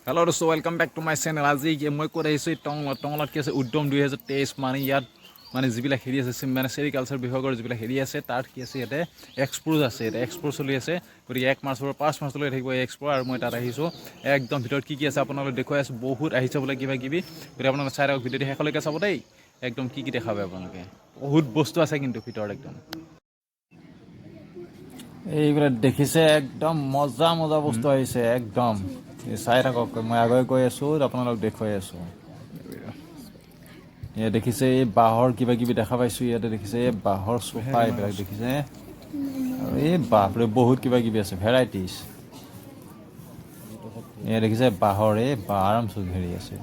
Hello' দোস্ত, welcome back to my channel. আজি মই ক'ত আহিছোঁ? এই টংলাত। টংলাত কি আছে? উদ্যম 2023। মানে ইয়াত মানে যিবিলাক হেৰি আছে, মানে চেৰিকালচাৰ বিভাগৰ যিবিলাক হেৰি আছে, তাত কি আছে? ইয়াতে এক্সপ'জ আছে, ইয়াতে এক্সপ' চলি আছে। গতিকে 1 মাৰ্চৰ পৰা 5 মাৰ্চলৈ থাকিব এই এক্সপ' আৰু মই তাত আহিছোঁ। একদম ভিতৰত কি কি আছে আপোনালোক দেখুৱাই আছোঁ। বহুত আহিছে বোলে কিবা কিবি। গতিকে আপোনালোকে চাই থাকক, ভিডিঅ'টো শেষলৈকে চাব দেই। একদম কি কি দেখাব আপোনালোকে, বহুত বস্তু আছে কিন্তু ভিতৰত একদম। এইবিলাক দেখিছে, একদম মজা মজা বস্তু আহিছে একদম। এই চাই থাকক, মই আগুৱাই গৈ আছোঁ, আপোনালোক দেখুৱাই আছোঁ। ইয়াত দেখিছে, এই বাঁহৰ কিবা কিবি দেখা পাইছোঁ ইয়াতে। দেখিছে, এই বাঁহৰ চোফা এইবিলাক দেখিছে। আৰু এই বাপৰে, বহুত কিবা কিবি আছে, ভেৰাইটিজ। এয়া দেখিছে, বাঁহৰ এই বাঁহ আৰামছে হেৰি আছে।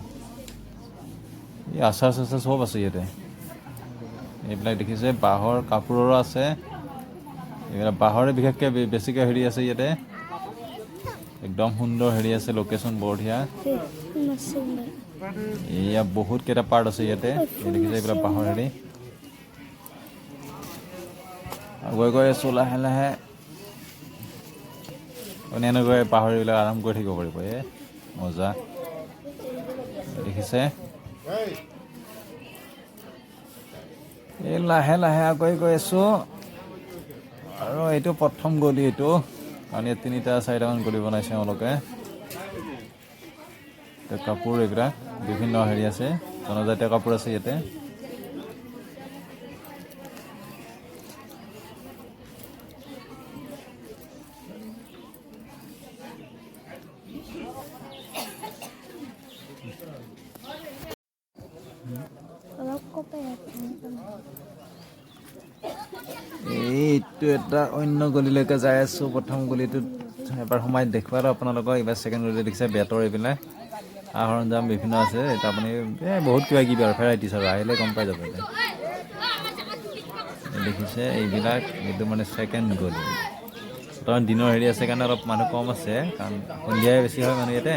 এই আচাৰ চাচাৰ চব আছে ইয়াতে। এইবিলাক দেখিছে, বাঁহৰ কাপোৰৰো আছে। এইবিলাক বাঁহৰে বিশেষকৈ বেছিকৈ হেৰি আছে ইয়াতে। একদম সুন্দৰ হেৰি আছে, লোকেশ্যন বঢ়িয়া। এয়া বহুত কেইটা পাৰ্ট আছে ইয়াতে। এই দেখিছে, এইবিলাক বাঁহৰ হেৰি। গৈ গৈ আছোঁ লাহে লাহে। আপুনি এনেকৈ বাঁহৰ এইবিলাক আৰাম কৰি থাকিব পাৰিব। এ মজা, দেখিছে। এই লাহে লাহে আগুৱাই গৈ আছোঁ। আৰু এইটো প্ৰথম গলি এইটো, কাৰণ ইয়াত তিনিটা চাৰিটামান গলি বনাইছে এওঁলোকে। এতিয়া কাপোৰ এইবিলাক বিভিন্ন হেৰি আছে, জনজাতীয় কাপোৰ আছে ইয়াতে। অলপ কপে। এইটো এটা অন্য গলিলৈকে যাই আছোঁ। প্ৰথম গলিটোত এবাৰ সোমাই দেখুৱালোঁ আপোনালোকক। এইবাৰ ছেকেণ্ড গলিটো দেখিছে, বেতৰ এইবিলাক সা সৰঞ্জাম বিভিন্ন আছে। এতিয়া আপুনি এই বহুত কিবা কিবি আৰু ভেৰাইটিছ আৰু আহিলে গম পাই যাব। এতিয়া এই দেখিছে এইবিলাক, এইটো মানে ছেকেণ্ড গলি। বৰ্তমান দিনৰ হেৰি আছে কাৰণে অলপ মানুহ কম আছে, কাৰণ সন্ধিয়াই বেছি হয় মানুহ ইয়াতে।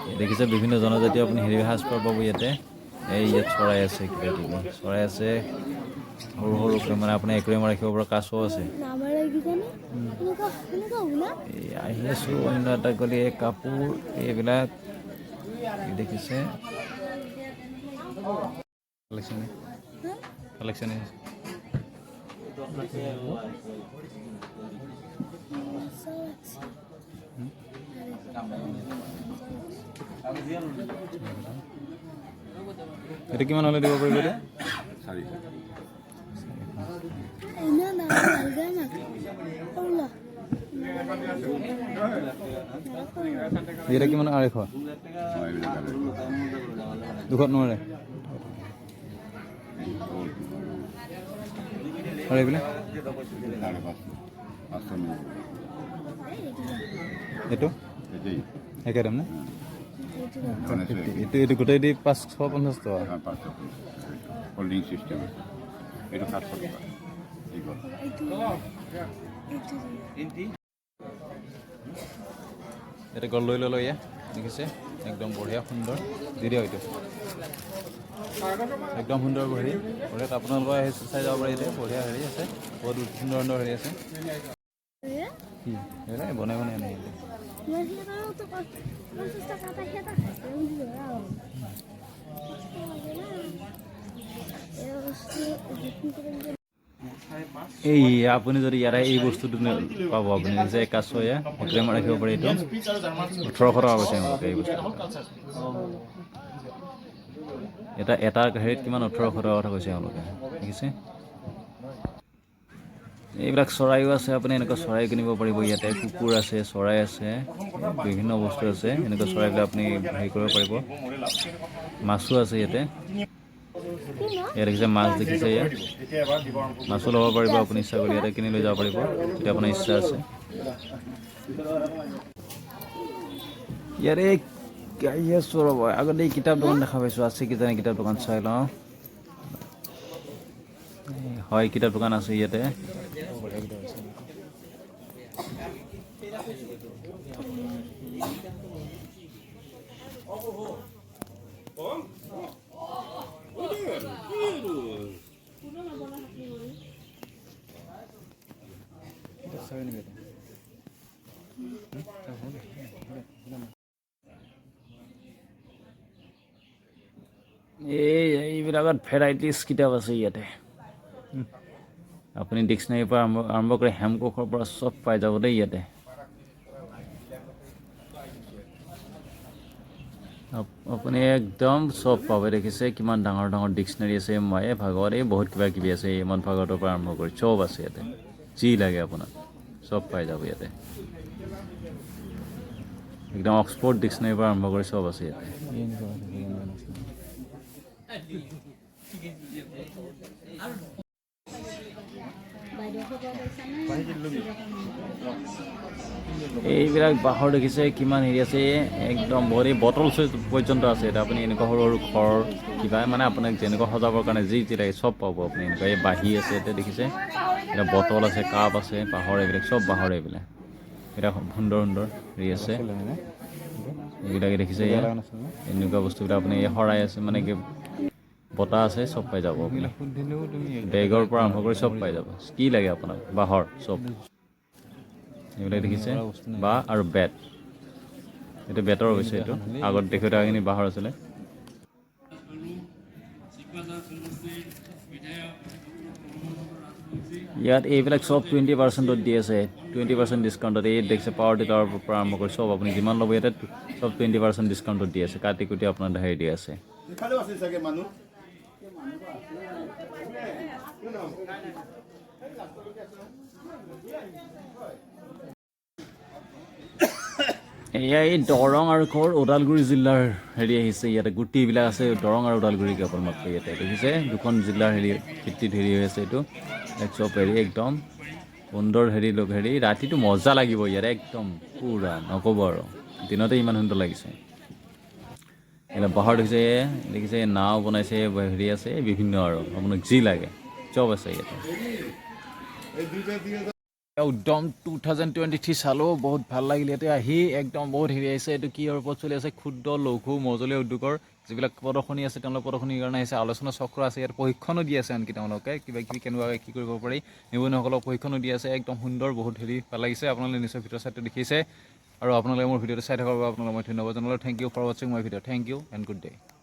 এই দেখিছে, বিভিন্ন জনজাতীয় আপুনি হেৰি সাজপাৰ পাব ইয়াতে। এই ইয়াত চৰাই আছে, কিবা কিবি চৰাই আছে, সৰু সৰু, মানে আপুনি একুৰিয়াম ৰাখিব পৰা কাছও আছে। নামাৰে কিজানি, সেনেকুৱা সেনেকুৱা হ'ব না। এই আহি আছোঁ অন্য এটা গলি। এই কাপোৰ এইবিলাক, এই দেখিছে, কালেকশ্যন কালেকশ্যন। মজা লাগছে। এইটো কিমান হ'লে দিব পাৰিব এইটো? 400। এনে না ভালকে না সৰু ল। এইকেইটা কিমান? 250? অঁ, এইবিলাক 250। 200ত নোৱাৰে? আৰু এইবিলাক? 550, 500 মিলি। এইটো? একেই। একে দাম নে? ধনেশ। এইটো গোটেই দি 550 টকা। 550। ফল্ডিং চিষ্টেম আছে। এইটো 700 টকা দীঘল। এইটো এইটো। ইয়াতে গল লৈ ল'লো। এয়া দেখিছে, একদম বঢ়িয়া সুন্দৰ। দি দিয়ক এইটো। একদম সুন্দৰ হেৰি, বঢ়িয়া। আপোনালোকে আহি চাই যাব পাৰে ইয়াতে। বঢ়িয়া হেৰি আছে, বহুত সুন্দৰ সুন্দৰ হেৰি আছে। কি এইবিলাক বনাই বনাই আনে ইয়াতে। মই সিহঁতৰ 50 টকা এটা সিহঁতৰ হাতে ধৰা কষ্ট লাগে না এই বস্তু যিটো কৰি। এই আপুনি যদি ইয়াতে এই বস্তুটো পাব আপুনি যে কাছ, এয়া একুৰিয়ামত ৰাখিব পাৰি। এইটো 1800 টকা কৈছে এওঁলোকে। এই বস্তুটো এটা এটা হেৰিত কিমান? 1800 টকা কথা কৈছে এওঁলোকে। দেখিছে, এইবিলাক চৰাইও আছে। আপুনি এনেকুৱা চৰাই কিনিব পাৰিব ইয়াতে। কুকুৰ আছে, চৰাই আছে, বিভিন্ন বস্তু আছে। এনেকুৱা চৰাইবিলাক আপুনি হেৰি কৰিব পাৰিব। মাছো আছে ইয়াতে। ইয়াত দেখিছে, মাছ দেখিছে ইয়াত। মাছো ল'ব পাৰিব আপুনি ইচ্ছা কৰি, ইয়াতে কিনি লৈ যাব পাৰিব যদি আপোনাৰ ইচ্ছা আছে। ইয়াৰে আহি আছোঁ, ৰ'ব। আগতে এই কিতাপ দোকান দেখা পাইছোঁ, আছে কিজানি কিতাপ দোকান, চাই লওঁ। এই হয়, কিতাপ দোকান আছে ইয়াতে। এইবিলাকত ভেৰাইটিজ কিতাপ আছে ইয়াতে। আপুনি ডিক্সনাৰীৰ পৰা আৰম্ভ কৰি হেমকোষৰ পৰা চব পাই যাব দেই ইয়াতে। আপুনি একদম চব পাব। দেখিছে কিমান ডাঙৰ ডাঙৰ ডিক্সনাৰী আছে, মায়ে ভাগৱত, এই বহুত কিবা কিবি আছে। এই মন ভাগৱতৰ পৰা আৰম্ভ কৰি চব আছে ইয়াতে। যি লাগে আপোনাক চব পাই যাব ইয়াতে। একদম অক্সফৰ্ড ডিক্সনাৰীৰ পৰা আৰম্ভ কৰি চব আছে ইয়াতে। বাইদেউ খবৰ পাইছা নে? এইবিলাক বাঁহৰ দেখিছে কিমান হেৰি আছে, একদম বহুত। এই বটল পৰ্যন্ত আছে ইয়াতে। আপুনি এনেকুৱা সৰু সৰু ঘৰ কিবা মানে আপোনাক যেনেকুৱা সজাবৰ কাৰণে যি যি লাগে চব পাব আপুনি। এনেকুৱা এই বাঁহী আছে ইয়াতে, দেখিছে। এতিয়া বটল আছে, কাপ আছে বাঁহৰ, এইবিলাক চব বাঁহৰ। এইবিলাক এতিয়া সুন্দৰ সুন্দৰ হেৰি আছে। এইবিলাকে দেখিছে, এয়া এনেকুৱা বস্তুবিলাক আপুনি, এই শৰাই আছে, মানে কি বটা আছে, চব পাই যাব আপুনি। বেগৰ পৰা আৰম্ভ কৰি চব পাই যাব। কি লাগে আপোনাক বাঁহৰ চব। এইবিলাক দেখিছে, বাঁহ আৰু বেত। এইটো বেতৰ অৱশ্যে, এইটো আগত দেখি থকাখিনি বাঁহৰ আছিলে। ইয়াত এইবিলাক চব 20%ত দি আছে, 20% ডিছকাউণ্টত। এই দেখিছে, পাৱাৰ টিলাৰৰ পৰা আৰম্ভ কৰি চব আপুনি যিমান ল'ব ইয়াতে চব 20% ডিছকাউণ্টত দি আছে। কাটি কুটি আপোনাৰ হেৰি দি আছে। ইফালেও আছে চাগে মানুহ। এয়া এই দৰং আৰু ক'ৰ ওদালগুৰি জিলাৰ হেৰি আহিছে ইয়াতে। গুটিবিলাক আছে দৰং আৰু ওদালগুৰি কেৱল মাত্ৰ ইয়াতে। দেখিছে, দুখন জিলাৰ হেৰি ভিত্তিত হেৰি হৈ আছে এইটো। ইয়াত চব হেৰি একদম সুন্দৰ হেৰি লগ হেৰি। ৰাতিটো মজা লাগিব ইয়াত একদম পূৰা, নক'ব আৰু। দিনতে ইমান সুন্দৰ লাগিছে। এতিয়া বাঁহৰ দেখিছে, দেখিছে, নাও বনাইছে, হেৰি আছে বিভিন্ন আৰু আপোনাক যি লাগে চব আছে ইয়াতে। উদ্যম 2023 চালোঁ, বহুত ভাল লাগিল ইয়াতে আহি। একদম বহুত হেৰি আহিছে। এইটো কিহৰ ওপৰত চলি আছে? ক্ষুদ্ৰ, লঘু, মজলীয়া উদ্যোগৰ যিবিলাক প্ৰদৰ্শনী আছে, তেওঁলোক প্ৰদৰ্শনীৰ কাৰণে আহিছে। আলোচনা চক্ৰ আছে ইয়াত, প্ৰশিক্ষণো দি আছে। আনকি তেওঁলোকে কিবা কিবি কেনেকুৱাকৈ কি কৰিব পাৰি, নিবনুৱাসকলক প্ৰশিক্ষণো দি আছে। একদম সুন্দৰ, বহুত হেৰি ভাল লাগিছে। আপোনালোকে নিশ্চয় ভিডিঅ' চাইটো দেখিছে আৰু আপোনালোকে মোৰ ভিডিঅ'টো চাই থকাৰ বাবে আপোনালোক মই ধন্যবাদ জনালোঁ। Thank you for watching my video. Thank you and good day.